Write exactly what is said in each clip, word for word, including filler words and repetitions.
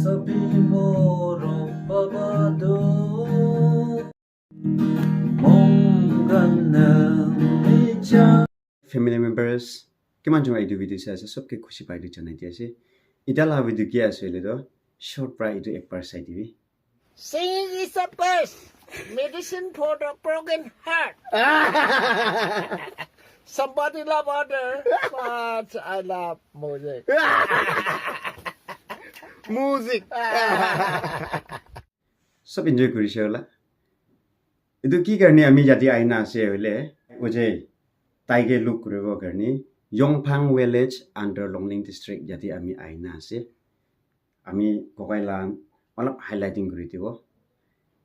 Sabi morom baba do. Mong ganang mecha. Family members, kiman jong etu video sai ase, sobke khushi pai etu janai di ase. Eta la video ki ase hoile toh, short pra etu ek bar sai dibi. Singing is the best medicine for the broken heart. Somebody love water, but I love music. Music. Sob enjoy kurishe hola. Etu ki karne ami yate aina ase hoile, ojai tai ke look kuribo karne Yongphang village under Longleng district yate ami aina ase. Ami kokai la olop highlighting kuri dibo.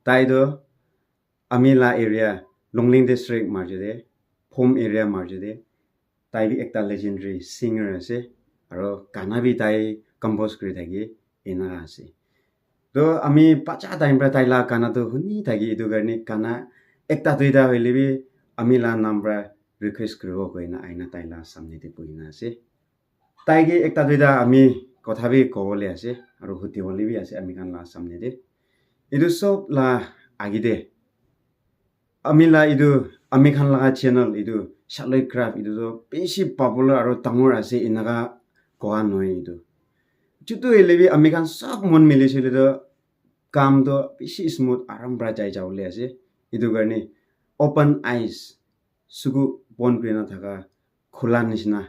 Tai toh ami la area Longleng district majot te, Phom area majot te, tai bi ekta legendary singer ase, aro gana bi tai compose kuri thaki ena ase. To ami bacha time pra tai la gana to huni thaki, etu karne gana ekta duita hoile bi ami la nam pra request kuribo koina aina tai la samne te buhina ase. Tai ke ekta duita ami kotha bi kobole ase, aro hudi bole bi ase ami khan la samne te. Etu sob la age te ami la etu, ami khan laga channel etu Shaloi Craft etu toh bishi popular aro dangor ase enaka koa nohoi etu. Chutu hoile bi ami khan sob mon mili shile toh kam toh bishi smooth aram pra jai jabole ase. Etu karne open eyes, suku bon kurina thaka khula nishina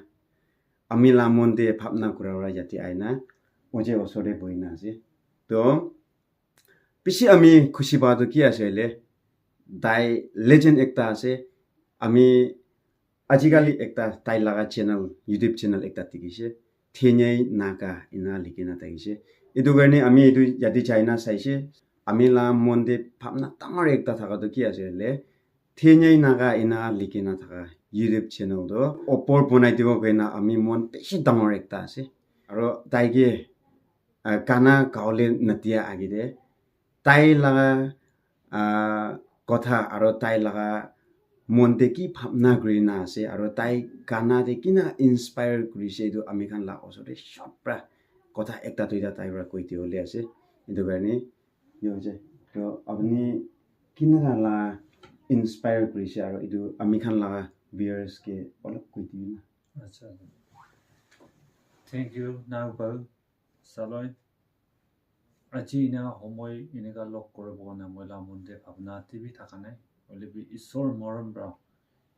ami la mon te bhabna kura pra yate aina ojai osor te bohina ase. To bishi ami khushi pa tu ki ase hoile, tai legend ekta ase. Ami ajikali ekta tai laga channel, YouTube channel ekta dikhi se, Thenyai Naga ena likhi na thakise. Etu karne ami etu yate jai na saise, ami la mon te bhabna dangor ekta thaka tu ki ase hoile, Thenyai Naga ena likhi na thaka YouTube channel tu upor bonai dibo koina ami mon bishi dangor ekta ase. Aro tai ke ah, gana gawole nadia age te tai laga, ah, kotha aro tai laga mon te ki bhabna kuri na ase aro tai gana te kina inspire kuri se etu ami khan la osor te short pra kotha ekta duita tai pra koi dibole ase. Etu karne yo je to apni kina la inspire kuri se aro etu ami khan laga viewers ke olop koi dibi na. Acha. Thank you, Naopal. Shaloi, aji ena homoi eneka log kuribo karne moi la mon te bhabna te bi thaka nai. Hoile bi Isor morom pra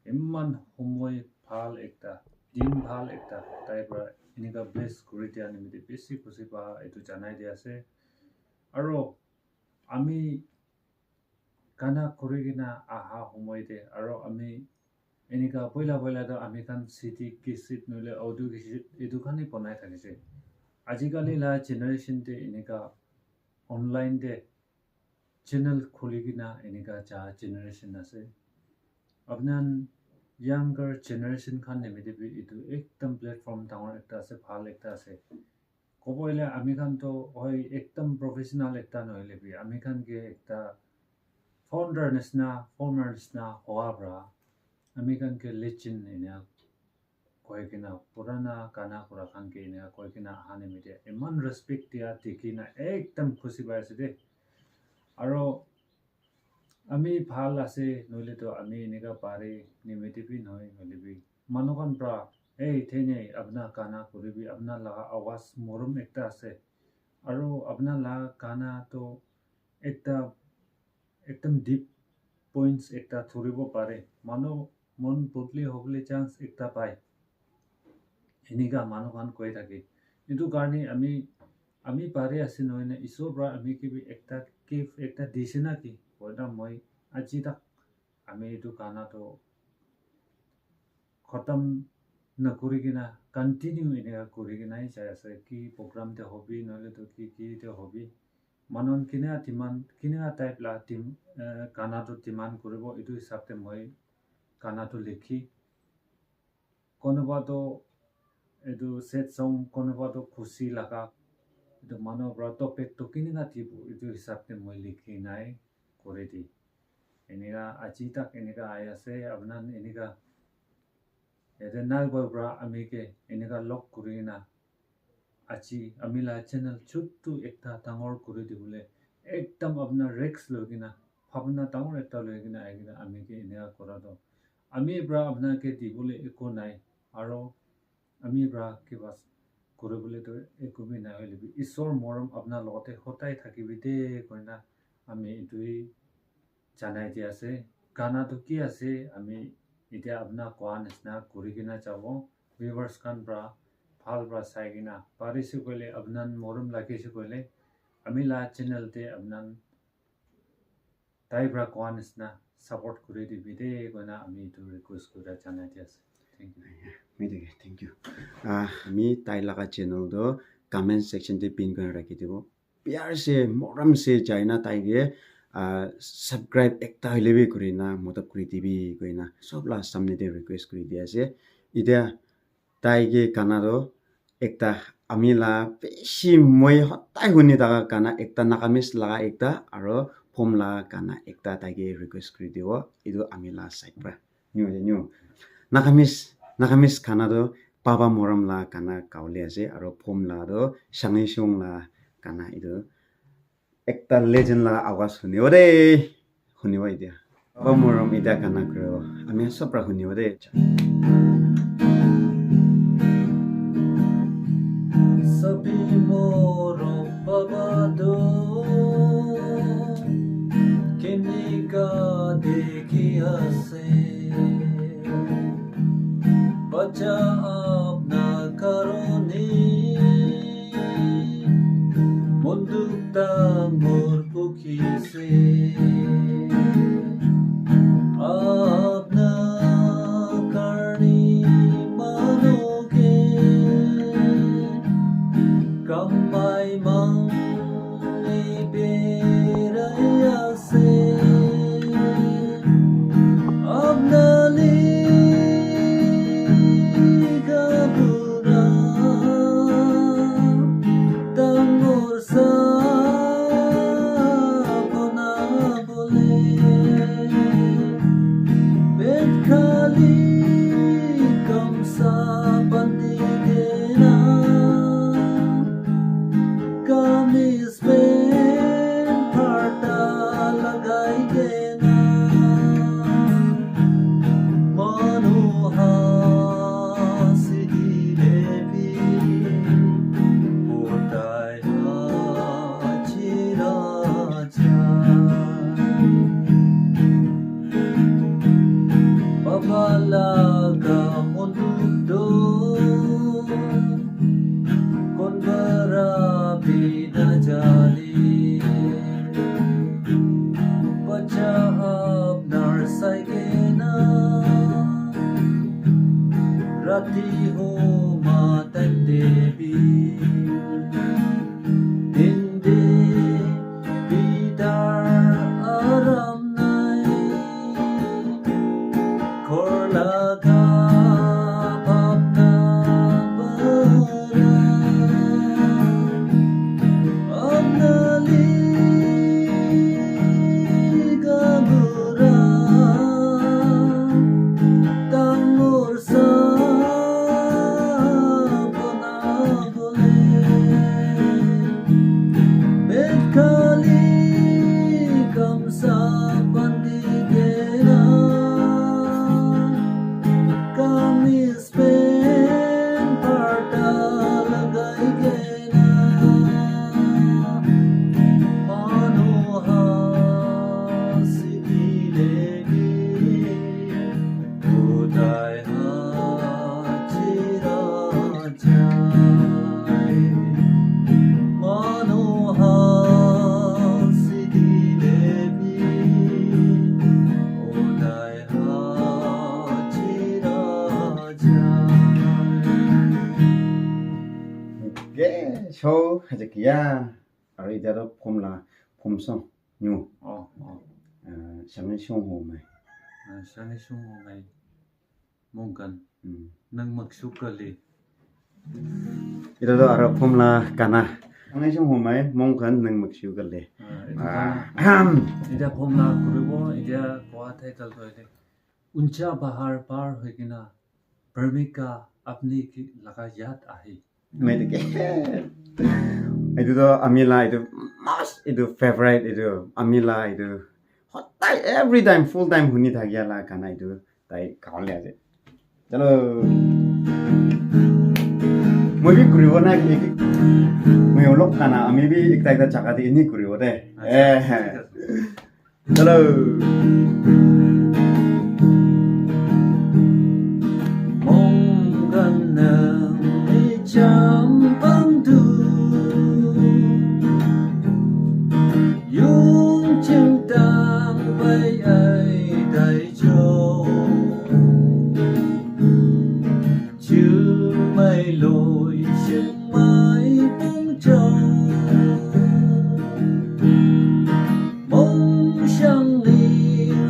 eman homoi bhal ekta, din bhal ekta tai pra eneka bless kuri dia nimite bishi khushi pa etu janai di ase. Aro ami gana kuri kena aha homoi te aro ami enika poila poila toh ami khan C D cassette nohoile audio cassette etu khan he bonai thakise. Ajikali la generation te enika online te channel khuli kena enika ja generation ase. Apni khan younger generation khan nimite bi etu ekdam platform dangor ekta ase, bhal ekta ase. Kobo hoile ami khan toh hoi ekdam professional ekta nohoile bi ami khan ke ekta founder nishina, former nishina hoa pra ami khan ke legend enia koi kena purana gana kura khan ke enia koi kena aha nimite eman respect dia dikhi na ekdam khushi pai ase de. Aro ami bhal ase nohoile toh ami enika pare nimite bi nohoi hoile bi manu khan pra, "Hey, Thenyai, apna gana kuribi, apna laga awaz morom ekta ase. Aro apna laga gana toh ekta, ekdam deep points ekta thuribo pare. Manu mon bodli hobole chance ekta pai." Enika manu khan koi thake. Etu karne ami, ami pare ase nohoi na, Isor pra ami ke bi ekta gift ekta dise na ki? Koi na moi aji tak ami etu gana toh khatam nakuri kena continue enika kuri kena hi jai ase. Ki program te hobi, nohoile toh ki, ki te hobi. Manu khan kena demand, kena type la dem-, eh, gana toh demand kuribo, etu hisab te moi gana toh likhi. Konoba toh etu sad song, konoba toh khushi laga, etu manu pra topic toh kineka dibo, etu hisab te moi likhi nai kuri di. Enika aji tak enika ahi ase, apna khan enika yate Nalbari pra ami ke enika log kuri kena aji ami la channel chutu ekta dangor kuri dibole ekdam apuna risk loi kena, bhabna dangor ekta loi kena ahi kena ami ke eneka kura toh, ami pra apuna ke dibole eku nai, aro ami pra kiba kuri bole toh eku bi nai hoile bi, Isor morom apuna logote hodai thakibi de koina ami etu hi janai di ase. Gana tu ki ase, ami etia apuna koa nisna kuri kena jabo. Viewers khan pra bhal pra sai kena parise koile, apuna morom lagise koile, ami la channel te apuna tai pra koa nisna support kuri dibi de koina ami etu request kura janai di ase. Thank you. Ami deke, thank you. Ah, ami tai laga channel tu comment section te pin kuri rakhi dibo. Pyar se, morom se jai na tai ke, ah, subscribe ekta hoile bi kuri na madad kuri dibi koina sob la samne te request kuri di ase. Etia tai ke gana toh ekta ami la bishi moi hodai huni thaka gana ekta Nagamese laga ekta aro Phom laga gana ekta tai ke request kuri dibo. Etu ami la side pra. New, new. Nagamese, Nagamese gana toh Baba Morom la gana gawole ase, aro Phom la toh Shanghae Shung la gana etu. Ekta legend la awaz hunibo de. Hunibo etia. Baba Morom etia gana kuribo. Ami sob pra hunibo de. Sabi morom baba do, kenika dekhi ase, bacha apna karone, mon dukh dangor bhukise. Apna karne manu ke kamai mangi berai ase. Apna liga pura dangor sa banabole, pet khali kamsa bandi kena, kamis pant pharda lagai kena, manu hasi dile bi, utai Chira chai. Baba laga mon dukh do, kon bara bi na jane. Bacha apnar sai kena, rati huma time te bi. Din te bidar aram nai, ghor laga bhabna bara. Apna liga bura dangor sa banabole, pet khali kamsa bandi kena, kamis pant pharda lagai kena, manu hasi dile bi, utai ha chira chai. Manu hasi dile bi, utai ha chira chai. Okay, so, haja kiya. Aro etia toh Phom la, Phom song, new. Oh, oh. Ah, Shanghae Shung Ho Mai. Ah, Shanghae Shung Ho Mai. Mong khan. Hmm. Nang mak shu kale. Etia toh aro Phom la gana. Shanghae Shung Ho Mai, mong khan nang mak shu kale. Ah, etu Ah, gana. Ahem. Etia Phom la kuribo, etia koa title toh ete. Uncha pahar par hoi kena, premika apni ki laga yaad ahe. Mai thake. Etu toh ami la etu most etu favorite etu ami la etu hodai every time full time huni thakia la gana etu tai gawole ase. Chalo. Moi bi kuribo na ki moi olop kana ami bi ekta ekta jaga te ini kuribo de. Eh. Hello. Mong ganang icham pandu. Yung chim tang bai ai dai jo. Chiu mai loi sing mai pong chong. Mong shang ni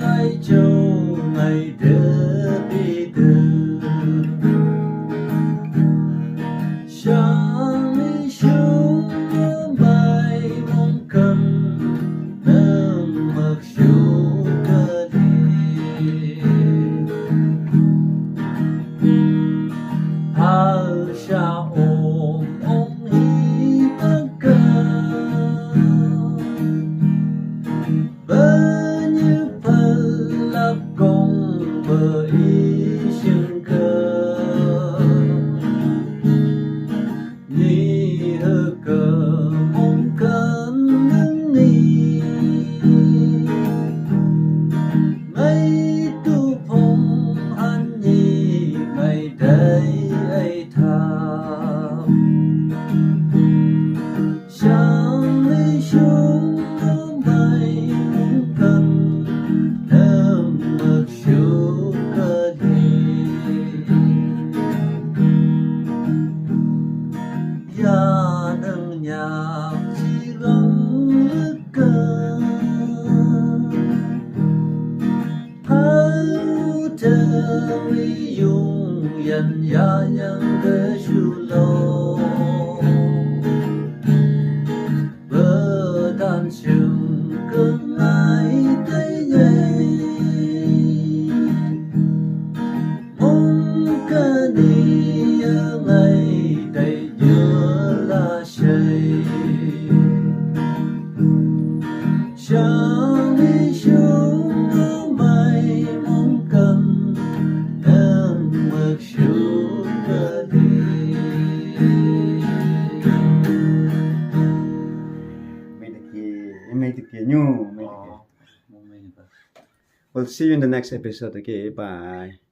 ngai chong ngai de bi de. Shang ni shung mai mong kan nang mak shu ka di. Hal sha om om hi baka. Banyu pal lap kong ba i shing ka. Ni ha ka mong kan nang ni. Mai tu phong han ni mai dai ai tha. Shang ni shung no mai mong kan nang mak shu ka di. Ya nang nyak chi rong laka. Hau ta wi yung yan ya yang ga shu lo. Ba dan shung ka ngai tai ngai. Mong ka ni ya ngai tai ya la shai. Shang ni shung no mai mong kan nang mak shu ka di. Mai de ki, mai de ki, nyu, mai de ki. We'll see you in the next episode, okay? Bye.